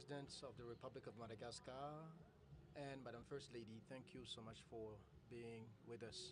President of the Republic of Madagascar, and Madam First Lady, thank you so much for being with us.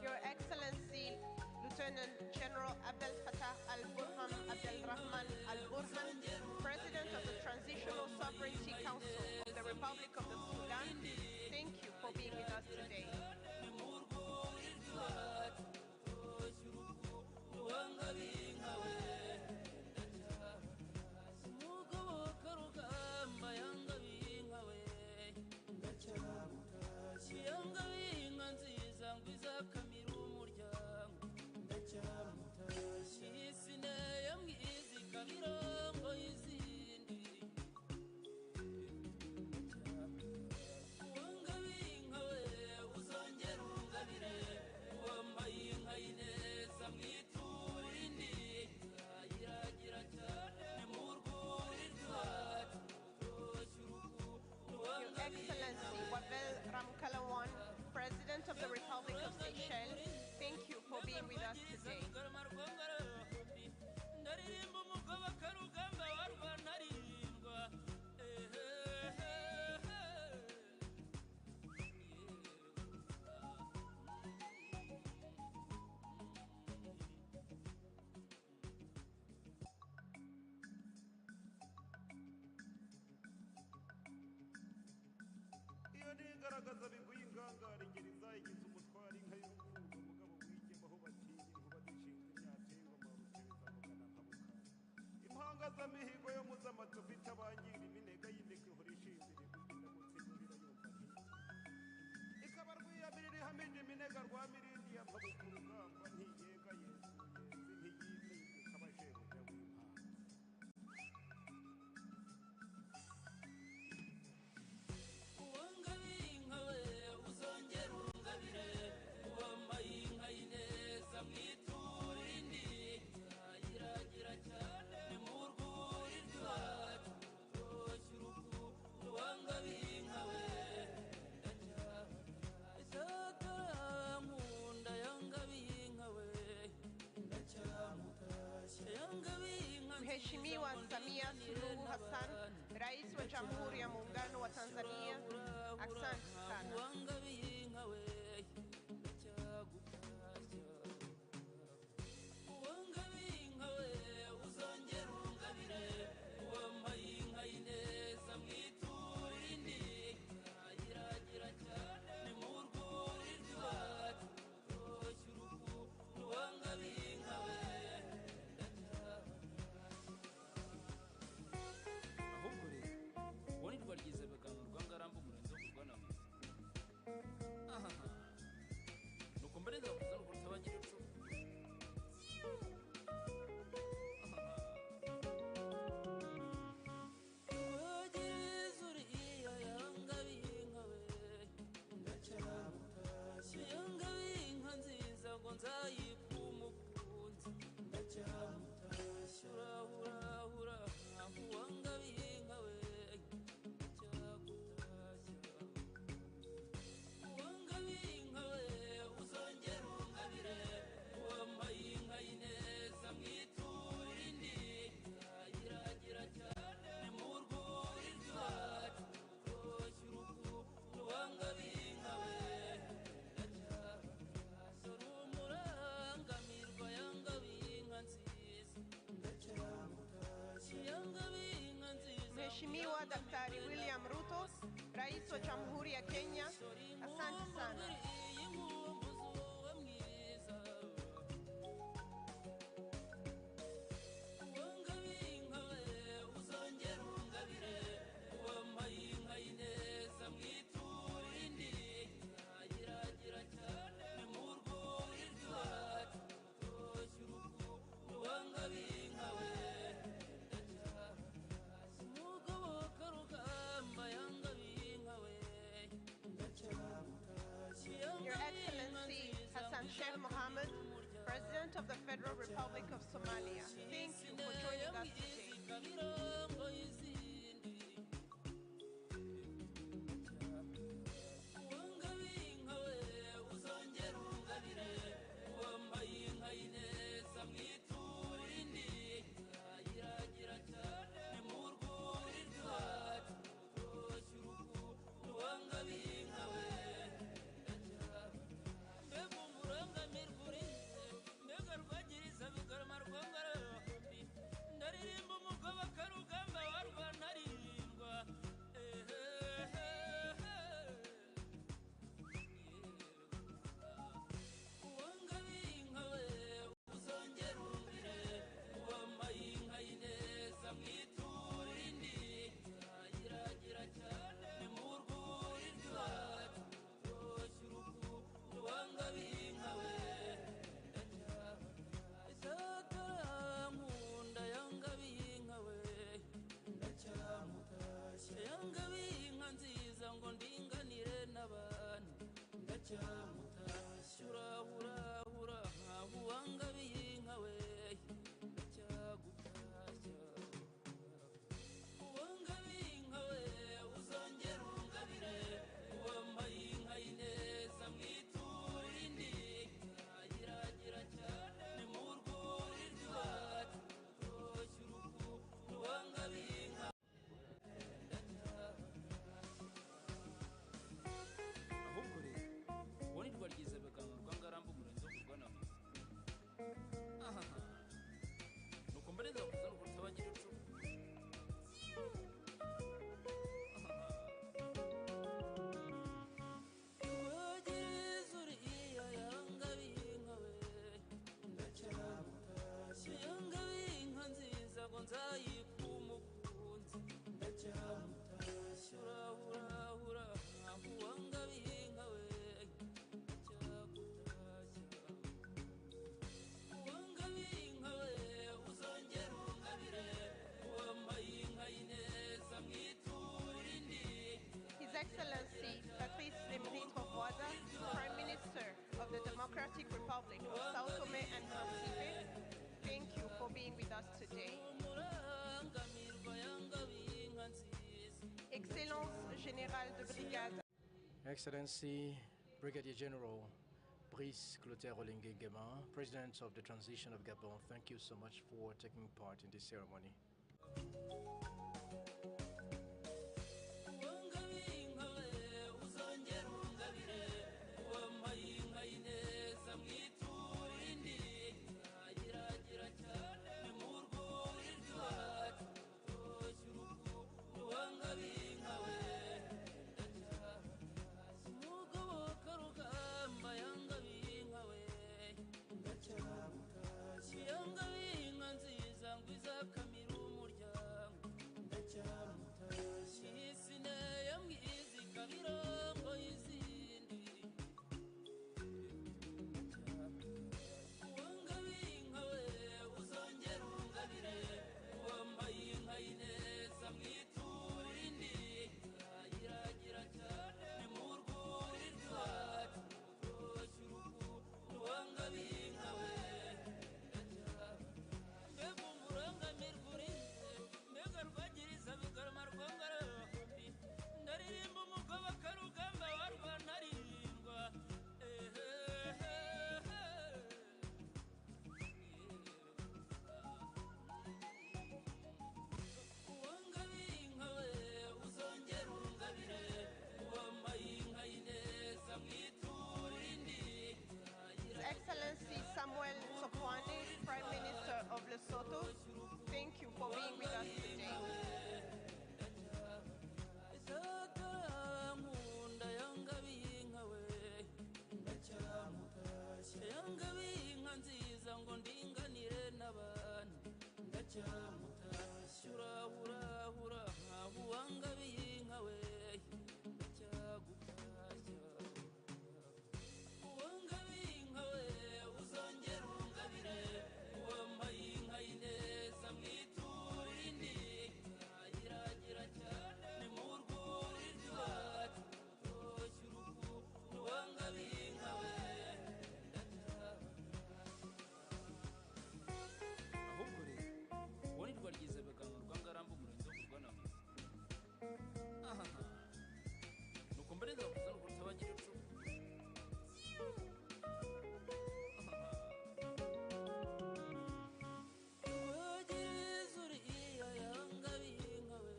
Your Excellency, Lieutenant General Abdel Fattah al-Burhan Abdelrahman al-Burhan, President of the Transitional Sovereignty Council of the Republic of the Sudan, thank you for being with us today. Your Excellency Wavel Ramkalawan, President of the Republic of Seychelles, thank you for being with us today. Iyo ni igaragaza biguye ingangare ingeri zayigize umutware inka y'urukundo umugabo wigema aho batinya inkuba zishinzwe imyato y'ingoma rutebeza mugana nkabuka impangazamihigo yo muzamatovu itabangira iminega y'indekwe ihora ishinze ibigwi ndamutse nurira yumva ntiti ikaba rwiyamirira ihamije iminega rwa mirindi ya mpabuka urugamba ntiyega yesu yenze ntiyizihirwe ikaba shebuja w'impanga. Mheshimiwa Samia Suluhu Hassan, Rais wa Jamhuri ya Muungano wa Tanzania, asante sana. Ahubwo rero uwo ni rwaryizabaganga rwangarambu umurenzi wo kurwana mwiza ahaha nuko mbareza kuza no kurutabangira icumu. Mheshimiwa Daktari William Ruto, Rais wa Jamhuri ya Kenya, asante sana. Excellency Brigadier General Brice Clotaire Oligui Nguema, President of the Transition of Gabon, thank you so much for taking part in this ceremony. Excellency Samuel Sokwane, Prime Minister of Lesotho, thank you for being with us today. Ahubwo rero uwo ni Rwaryizabagano rwa Ngarambe, Umurenzi wo kurwana mwiza. Ahaha, nuko mbareza bakuza no rutabagira icumu. Rwagiriza uriya yangabiye inka we,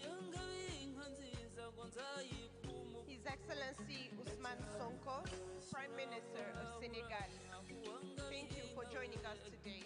yangabiye inka nziza ngo nzayikumu. His Excellency Ousmane Sonko, Prime Minister of Senegal, thank you for joining us today.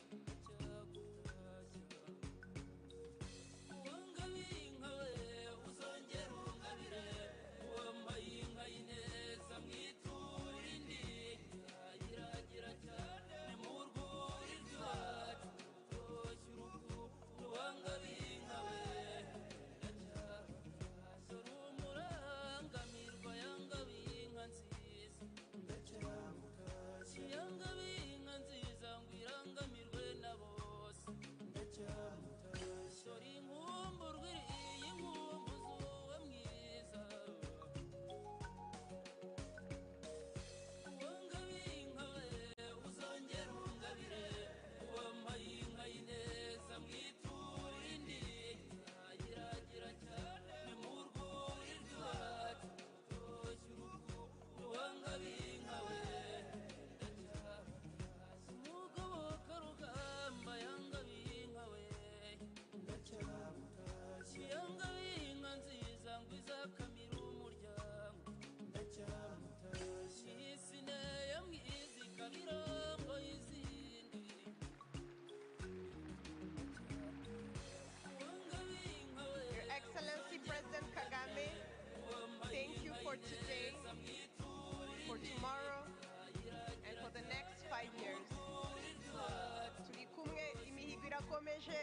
Your Excellency President Kagame, thank you for today, for tomorrow, and for the next 5 years. Turi kumwe, imihigo irakomeje.